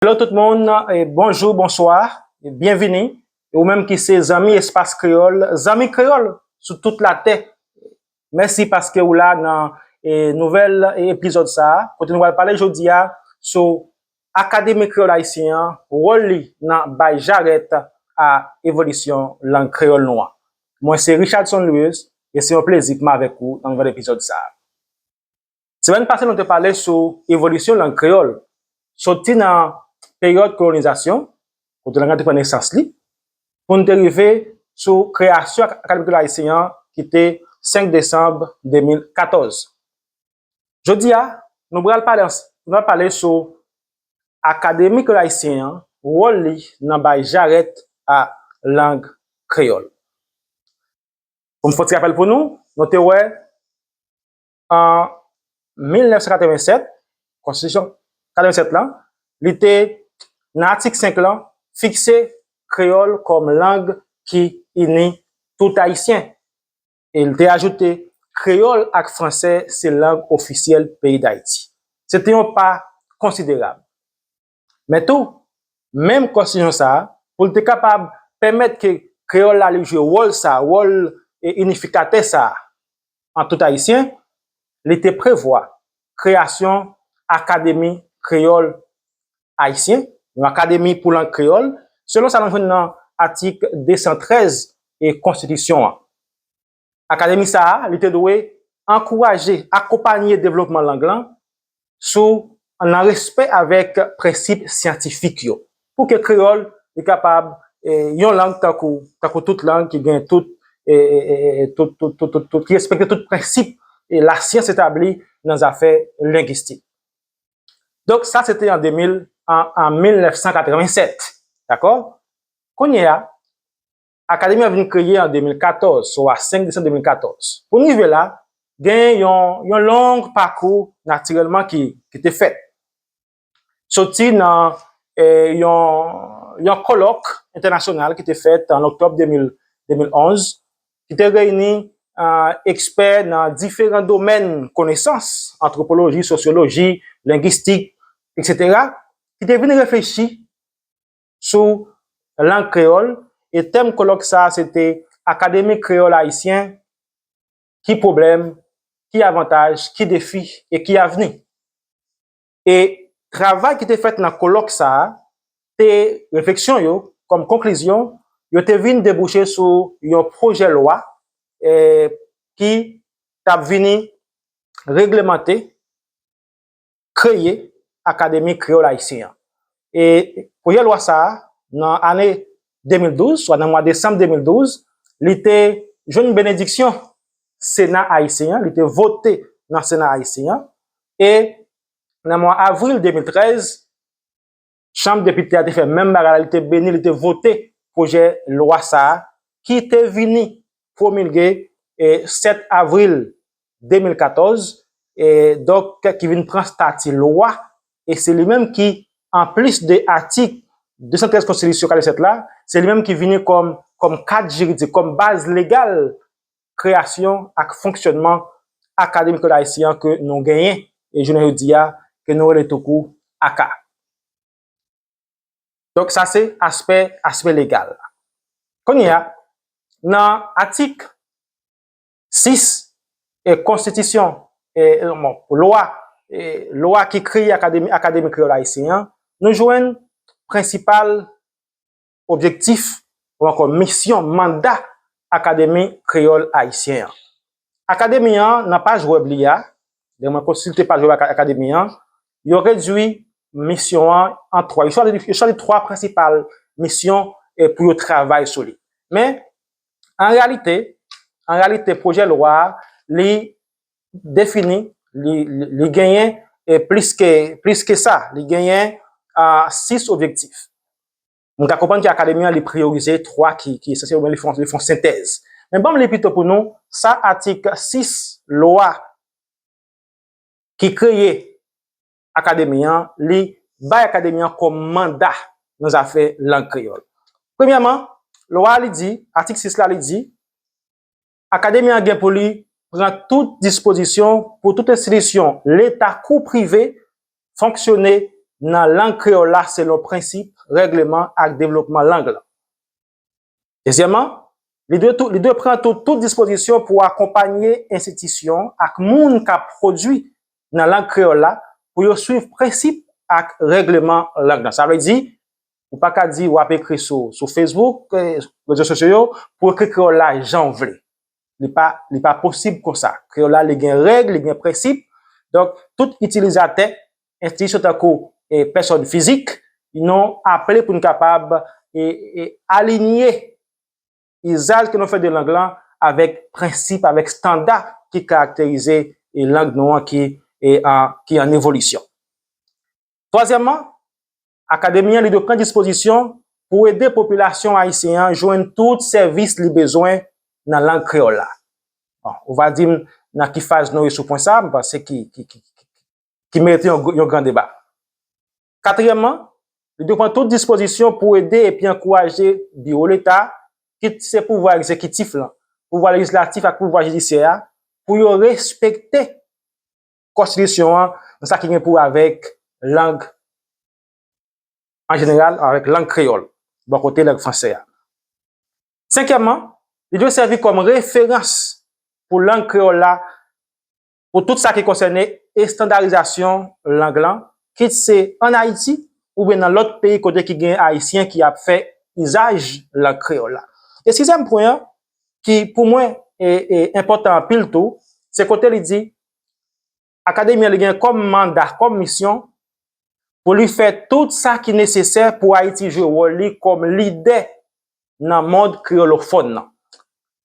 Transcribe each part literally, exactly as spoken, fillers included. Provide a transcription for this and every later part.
Hello tout moun, e bonjou, bonswa, e byenvini. E ou menm ki se zanmi Espas Kreyòl, zanmi kreyòl sou tout latè, mèsi paske ou la nan, e, nouvèl, e, epizòd sa a, kote nou pral pale jodi a sou Akademi Kreyòl Ayisyen an, wòl li nan bay jarèt a evolisyon lang kreyòl nou an. Mwen se Richardson Louis, e se yon plezi pou m avèk ou nan nouvèl epizòd sa a. Semèn pase, nou te pale sou evolisyon lang kreyòl, soti nan peryòd kolonizasyon, kote lang lan te pran nesans li, pou n te rive sou kreyasyon Ak-, Akademi Kreyòl Ayisyen an, ki te senk desanm de mil katòz. Jodi a, nou pral pale ans-, nou pral pale sou Akademi Kreyòl Ayisyen an, wòl li nan bay jarèt a lang kreyòl. Pou m fè yon ti rapèl pou nou, nou te wè an mil nèf san katrevennsèt, konstitisyon katrevennsèt lan, li te, nan atik senk lan, fikse kreyòl kòm lang ki ini tout Ayisyen. E li te ajoute, kreyòl ak fransè se lang ofisyèl peyi Dayiti. Se te yon pa konsiderab. Men tou, menm konstitisyon sa a, pou l te kapab pèmèt ke kreyòl la li jwe wòl sa a, wòl, e, inifikatè sa a, an tout Ayisyen, li te prevwa kreyasyon Akademi Kreyòl Ayisyen, yon akademi pou lang kreyòl, selon sa nou jwenn nan atik de san trèz e konstitisyon an. Akademi sa a, li te dwe ankouraje, akonpanye devlopman lang lan sou, nan respè avèk prensip syantifik yo, pou ke kreyòl li kapab, e, yon lang tankou, tankou tout lang ki gen tout, e, e, e, e, tout, tout, tout, tout, tout, ki respekte tout prensip e lasyans etabli nan zafè lengistik. Donk, sa se te an de mil, an, an mil nèf san katrevennsèt. Dakò? Kounye a, Akademi an vin kreye an de mil katòz, swa senk desanm de mil katòz. Pou n rive la, gen yon, yon long pakou natirèlman ki, ki te fèt. Soti nan, e, yon, yon kolòk entènasyonal ki te fèt an oktòb de mil, de mil onz, ki te reyini, a, ekspè nan diferan domèn konesans, antwopoloji, sosyoloji, lengistik, etsetera, ki te vin reflechi sou lang kreyòl, e tèm kolòk sa a se te Akademi Kreyòl Ayisyen, ki pwoblèm, ki avantaj, ki defi e ki avni. E travay ki te fèt nan kolòk sa a, te refleksyon yo, kòm konklizyon, yo te vin debouche sou yon pwojè lwa, e, ki t ap vini reglemante, kreye Akademi Kreyòl Ayisyen an. E pwojè lwa sa a, nan ane de mil douz, swa nan mwa desanm de mil douz, li te jwenn benediksyon Sena ayisyen an, li te vote nan Sena ayisyen an, e nan mwa avril de mil trèz, Chanm Depite a te fè menm bagay la, li te beni, li te vote pwojè lwa sa a, ki te vini pwomilge, e, sèt avril de mil katòz, e, donk, ki vin pran stati lwa, e se li menm ki, anplis de atik de san trèz konstitisyon katrevennsèt la, se li menm ki vini kòm, kòm kad jiridik, kòm baz legal kreyasyon ak fonksyònman Akademi Kreyòl Ayisyen an ke nou genyen, e jounen jodi a, ke nou rele tou kou aka. Donk, sa se aspè, aspè legal la. Kounye a, nan atik sis, e, konstitisyon, e, bon, lwa, e, lwa ki kreye Akademi, Akademi Kreyòl Ayisyen an, nou jwenn prensipal objektif, ou ankò misyon, manda Akademi Kreyòl Ayisyen an. Akademi an, nan paj wèb li a, lè mwen konsilte paj wèb Aka-, Akademi an, yo redui misyon an an twa. Yo chwazi, yo chwazi twa prensipal misyon, e, pou yo travay sou li. Men, an reyalite, an reyalite, pwojè lwa a, li defini, li, li, li genyen, e, plis ke, plis ke sa. Li genyen, a, sis objektif. Nou ka konprann ke Akademi an, li priyorize twa ki, ki esansyèl, oubyen li fè, li fè yon sentèz. Men ban m li pito pou nou, sa atik sis lwa ki kreye Akademi an, li bay Akademi an kòm manda nan zafè lang kreyòl. Premyèman, lwa a li di, atik sis la li di, Akademi an gen pou li pran tout dispozisyon pou tout enstitisyon Leta kou prive fonksyone nan lang kreyòl la selon prensip, règleman ak devlopman lang lan. Dezyèmman, li dwe tou, li dwe pran tou, tout dispozisyon pou akonpanye enstitisyon ak moun k ap pwodui nan lang kreyòl la pou yo swiv prensip ak règleman lang lan. Sa vle di, ou pa ka di w ap ekri sou, sou Facebook, eh, rezo sosyo yo, pou w ekri kreyòl la jan w vle. Li pa, li pa posib konsa. Kreyòl la, li gen règ, li gen prensip. Donk, tout itilizatè, enstitisyon tankou, eh, pèsòn fizik, nou aple pou n kapab, eh, eh, alinye izaj ke nou fè de lang lan avèk prensip, avèk estanda ki karakterize, eh, lang nou an ki, eh, an, ki an evolisyon. Twazyèmman, akademi an li dwe pran dispozisyon pou ede popilasyon ayisyen an jwenn tout sèvis li bezwen nan lang kreyòl la. Bon, ou va di m nan ki faz nou ye sou pwen sa, m panse ki, ki, ki, ki, ki merite yon, yon gran deba. Katriyèmman, li dwe pran tout dispozisyon pou ede epi ankouraje biwo Leta, kit se pouvwa egzekitif lan, pouvwa lejislatif ak pouvwa jidisyè a, pou yo respekte konstitisyon an nan sa ki gen pou wè avèk lang an jeneral, avèk lang kreyòl, bò kote lang fransè a. Senkyèmman, li dwe sèvi kòm referans pou lang kreyòl la, pou tout sa ki konsène estandarizasyon lang lan, kit se ann Ayiti oubyen nan lòt peyi kote ki gen Ayisyen ki ap fè izaj lang kreyòl la. E sizyèm pwen an, ki pou mwen e, e enpòtan anpil tou, se kote li di, akademi an li gen kòm manda, kòm misyon, pou li fè tout sa ki nesesè pou Ayiti jwe wòl li kòm lidè nan mond kreyolofòn nan.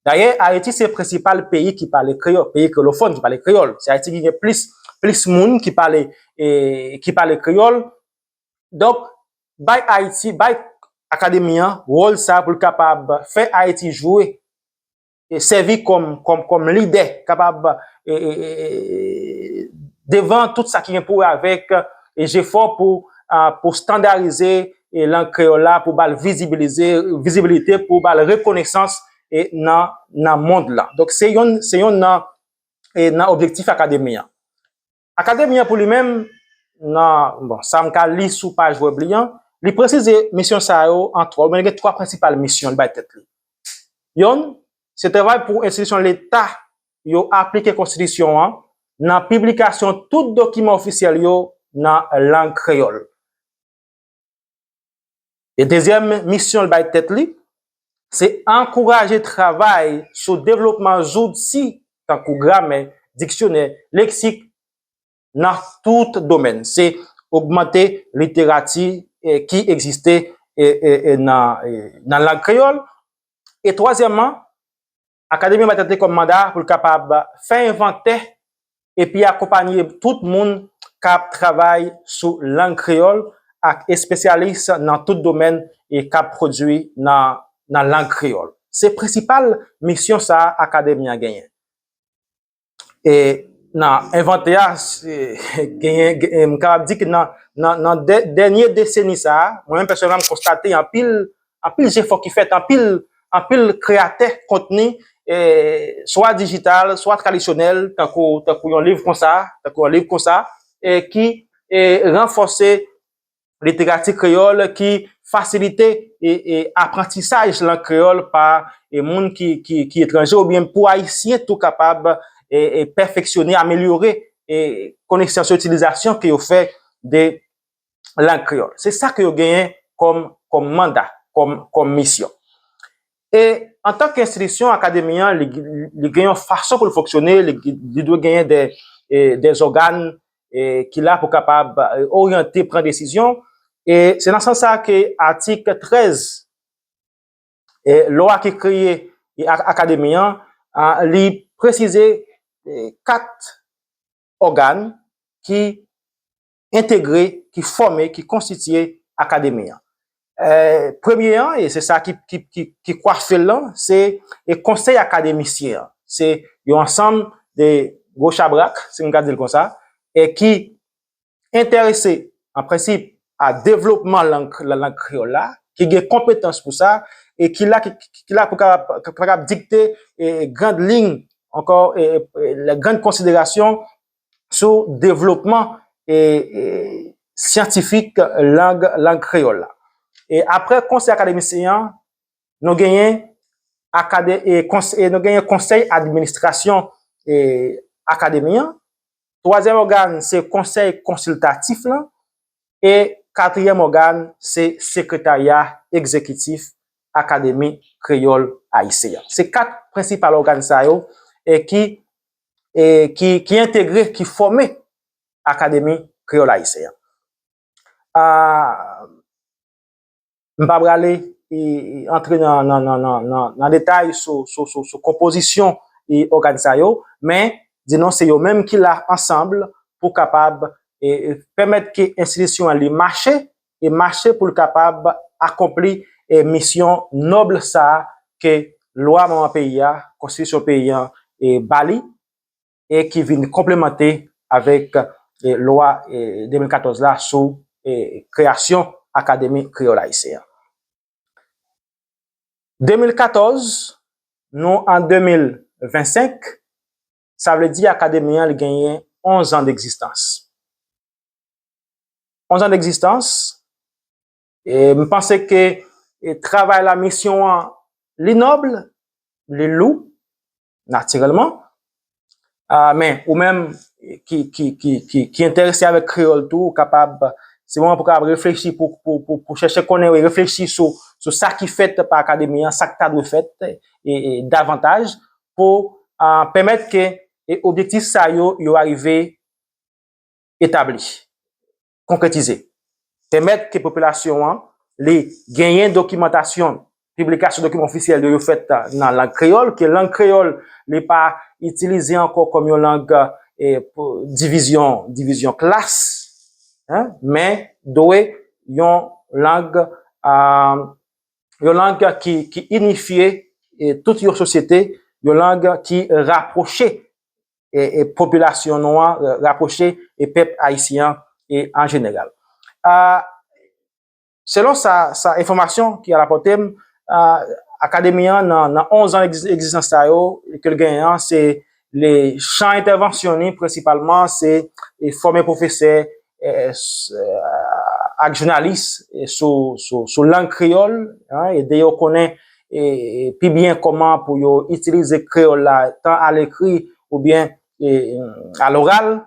Dayè, Ayiti se prensipal peyi ki pale kreyòl, peyi kreyolofòn ki pale kreyòl. Se Ayiti ki gen plis, plis moun ki pale, e, ki pale kreyòl. Donk, bay Ayiti, bay akademi an wòl sa pou l kapab fè Ayiti jwe e sèvi kòm, kòm, kòm lidè, kapab, e, e, e, e, devan tout sa ki gen pou wè avèk, e, jefò pou, a, pou estandarize, e, lang kreyòl la, pou ba l vizibilize, vizibilite, pou ba l rekonesans, e, nan, nan mond lan. Donk, se yonn, se yonn nan, e, nan objektif akademi an. Akademi an pou li menm, nan, bon, sa m ka li sou paj wèb li an, li presize misyon sa yo an twa, oubyen li gen twa prensipal misyon li bay tèt li. Yonn, se travay pou enstitisyon Leta yo aplike konstitisyon an nan piblikasyon tout dokiman ofisyèl yo nan lang kreyòl. E dezyèm misyon l bay tèt li, se ankouraje travay sou devlopman zouti tankou gramè, diksyonè, leksik nan tout domèn. Se ogmante literati, eh, ki egziste, eh, eh, eh, nan, eh, nan lang kreyòl. E twazyèmman, akademi an bay tèt li kòm manda pou l kapab fè envantè epi akonpanye tout moun k ap travay sou lang kreyòl ak espesyalis nan tout domèn e k ap pwodui nan, nan lang kreyòl. Se prensipal misyon sa a akademi an genyen. E nan envantè a, se, genyen, gen, m kapab di ke nan, nan, nan dè-, dènye deseni sa a, mwen menm pèsonèlman, m konstate anpil, anpil jefò ki fèt, anpil, anpil kreyatè kontni, e, swa dijital, swa tradisyonèl, tankou, tankou yon liv konsa, tankou yon liv konsa, e ki, e, ranfòse literati kreyòl, ki fasilite, e, e, aprantisaj lang kreyòl pa, e, moun ki, ki, ki etranje oubyen pou Ayisyen tou kapab, e, e, pèfeksyone, amelyore, e, konesans yo, itilizasyon ke yo fè de lang kreyòl. Se sa ke yo genyen kòm, kòm manda, kòm, kòm misyon. E antanke enstitisyon, akademi an, li, li gen yon fason pou l fonksyone, li, li dwe genyen de, e, de ògàn, e, ki la pou kapab, e, oryante, pran desizyon. E se nan sans sa ke atik trèz, e, lwa ki kreye, e, a-, akademi an, a, li presize, e, kat ògàn ki entegre, ki fòme, ki konstitye akademi an. E, premye an, e se sa ki, ki, ki, ki kwafe l lan, se, e, konsèy akademisyen an. Se yon ansanm de gwo chabrak, si m ka di l konsa, e ki enterese, an prensip, a devlopman lang, la lang kreyòl la, ki gen konpetans pou sa, e ki la, ki, ki, ki la pou kapab, kapab dikte, e, grand liy, ankò, e, e, les grandes considérations sou devlopman, e, e, syantifik lang, lang kreyòl la. E apre Konsèy Akademisyen an, nou genyen akade, e, kons, e, nou genyen Konsèy Administrasyon, e, Akademi an. Twazyèm ògàn, se Konsèy Konsiltatif lan. E katriyèm ògàn, se Sekretarya Egzekitif Akademi Kreyòl Ayisyen an. Se kat prensipal ògàn sa yo, e, ki, e, ki, ki entegre, ki fòme Akademi Kreyòl Ayisyen an. A, m pa prale, e, e, antre nan, nan, nan, nan, nan, nan detay sou, sou, sou, sou konpozisyon, e, ògàn sa yo, men di nou se yo menm ki la ansanm pou kapab, e, e, pèmèt ke enstitisyon an li mache, e mache pou l kapab akonpli, e, misyon nòb sa a ke lwa manman peyi a, konstitisyon peyi a, e, ba li, e ki vin konplemante avèk, e, lwa, e, de mil katòz la sou, e, kreyasyon Akademi Kreyòl Ayisyen an. De mil katòz, nou an de mil vennsenk, sa vle di akademi an li genyen onz an degzistans. Onz an degzistans, e m panse ke, e, travay la, misyon an, li nòb, li lou, natirèlman. A, men, ou menm ki, ki, ki, ki, ki enterese avèk kreyòl tou, ou kapab, se moman pou kapab reflechi, pou, pou, pou, pou chèche konnen, wi, reflechi sou, sou sa ki fèt pa akademi an, sa k ta dwe fèt, e, e davantaj, pou, a, pèmèt ke, e, objektif sa yo, yo arive etabli, konkretize. Pèmèt ke popilasyon an, li genyen dokimantasyon, piblikasyon dokiman ofisyèl yo, yo fèt, a, nan lang kreyòl, ke lang kreyòl, li pa itilize ankò kòm yon lang, e, pou divizyon, divizyon klas, en, men dwe yon lang, a, yon lang ki, ki inifye, e, tout yon sosyete, yon lang ki rapwoche, e, e, popilasyon nou an, e, rapwoche, e, pèp ayisyen an, e, an jeneral. A, selon sa, sa enfòmasyon ki alapòte m, a, akademi an nan, nan onz an egz-, egzistans sa yo, ke l genyen an, se le chan entèvansyon li, prensipalman, se, e, fòme pwofesè, e, s-, e, ak jounalis, e, sou, sou, sou lang kreyòl, en, ede yo konnen, e, e, pi byen kòman pou yo itilize kreyòl la, tan alekri oubyen, e, aloral.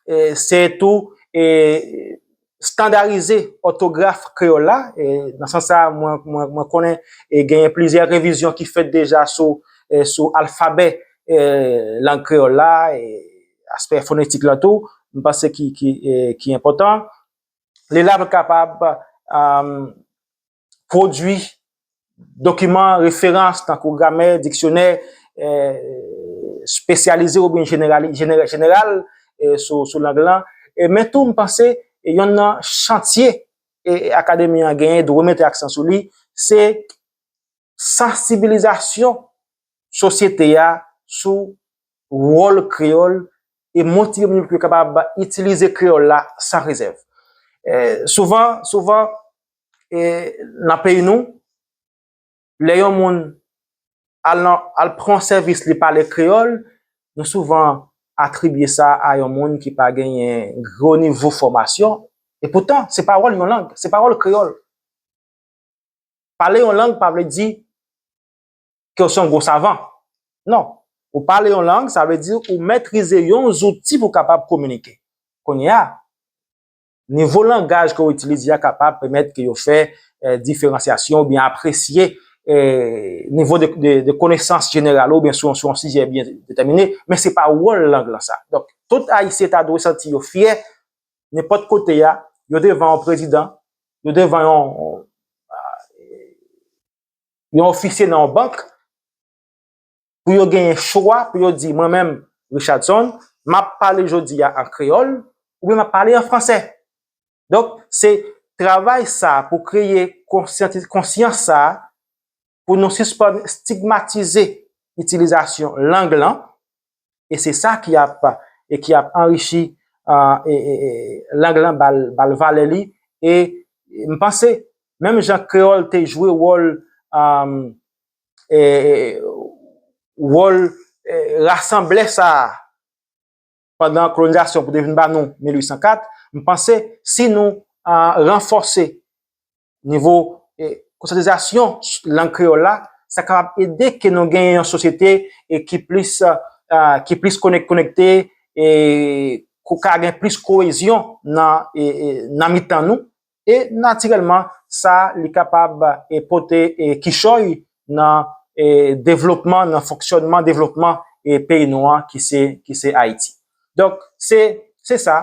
E, se tou, e, estandarize òtograf kreyòl la. E, nan sans sa, mwen, mwen, mwen konnen, e, genyen plizyè revizyon ki fèt deja sou, e, sou alfabè, e, lang kreyòl la, e, aspè fonetik lan tou, m panse ki, ki, e, ki enpòtan. Li la pou kapab, am, pwodui dokiman referans tankou gramè, diksyonè, e, espesyalize oubyen jenerali-, jenera-, jeneral, e, sou, sou lang lan. E, men tou, m panse, e, yonn nan chantye, e, akademi an genyen, dwe mete aksan sou li, se sansibilizasyon sosyete a sou wòl kreyòl e motive moun pou yo kapab itilize kreyòl la san rezèv. E, souvan, souvan, e, nan peyi nou, lè yon moun al nan, al pran sèvis, li pale kreyòl, nou souvan atribye sa a yon moun ki pa genyen gwo nivo fòmasyon. E poutan, se pa wòl yon lang, se pa wòl kreyòl. Pale yon lang pa vle di ke w se yon gwo savan. Non. Ou pale yon lang, sa vle di ou metrize yon zouti pou kapab kominike. Kounye a, nivo langaj ke w itilize a kapab pèmèt ke yo fè, eh, diferansyasyon oubyen apresye, eh, nivo de, de, de konesans jeneral ou oubyen sou, sou yon sijè byen detèmine, men se pa wòl lang lan sa. Donk, tout Ayisyen ta dwe santi yo fyè, nenpòt kote a, yo devan yon prezidan, yo devan yon, yon ofisye nan yon bank, pou yo genyen chwa, pou yo di, mwen menm, Richardson, m ap pale jodi a an kreyòl, oubyen m ap pale an fransè. Donk, se travay sa pou kreye konsyanti-, konsyans sa, pou nou sispann estigmatize itilizasyon lang lan, e se sa ki ap, e ki ap anrichi, ah, e, e, e, lang lan, ba l, ba l valè li, e, e m panse, menm jan kreyòl te jwe wòl, ah, e, e, wòl, e, rasanblè sa a, pandan kolonizasyon pou te vin ba nou mil uit san kat, M panse si nou ranfòse nivo konsyantizasyon lang kreyòl la, sa kapab ede ke nou genyen yon sosyete ki plis ki plis konekte, e ka gen plis koyezyon nan nan mitan nou. E natirèlman, sa li kapab pote kichòy nan devlopman, nan fonksyònman, devlopman peyi nou an ki se ki se Ayiti. Donk, se se sa.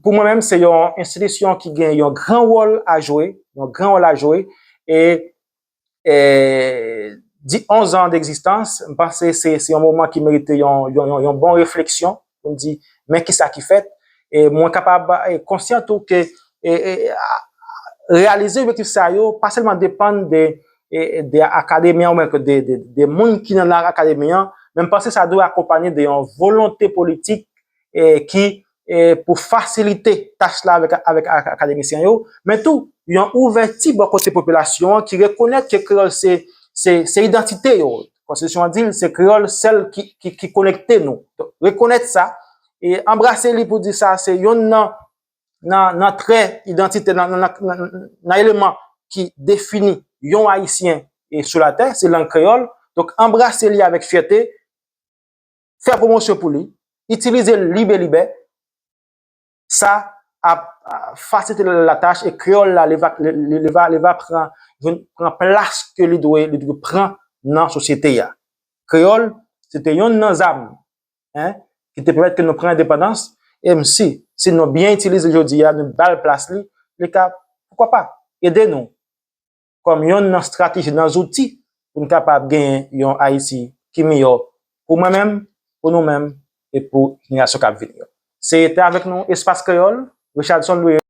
Pou mwen menm, se yon enstitisyon ki gen yon gran wòl a jwe, yon gran wòl a jwe. E e di onz an degzistans, m panse se se yon moman ki merite yon yon yon bon refleksyon pou n di men kisa ki fèt. E mwen kapab konsyan tou ke e e reyalize objektif sa yo pa sèlman depann de de akademyen oubyen de de de moun ki nan lang akademyen an, men m panse sa dwe akonpanye de yon volonte politik ki pou fasilite tach la avèk avèk akademisyen yo, men tou yon ouvèti bò kote popilasyon an ki rekonèt ke kreyòl se se se idantite yo. Konstitisyon an di l se kreyòl sèl ki ki ki konekte nou. Donk, rekonèt sa e anbrase li pou di sa se yonn nan nan nan trè idantite, nan nan nan nan eleman ki defini yon Ayisyen e sou latè, se lang kreyòl. Donk, anbrase li avèk fyète, fè pwomosyon pou li, itilize l libelibè, sa ap fasilite latach e kreyòl la li va li va li va pran pran plas ke li dwe li dwe pran nan sosyete a. Kreyòl se te yonn nan zam en ki te pèmèt ke nou pran endepandans. E m si si nou byen itilize l jodi a, nou ba l plas li, li ka poukwa pa ede nou kòm yonn nan estrateji, nan zouti pou n kapab genyen yon Ayiti ki miyò pou mwen menm, pou nou menm e pou jenerasyon k ap vini yo. Se te avèk nou Espas Kreyòl, Richardson Louis.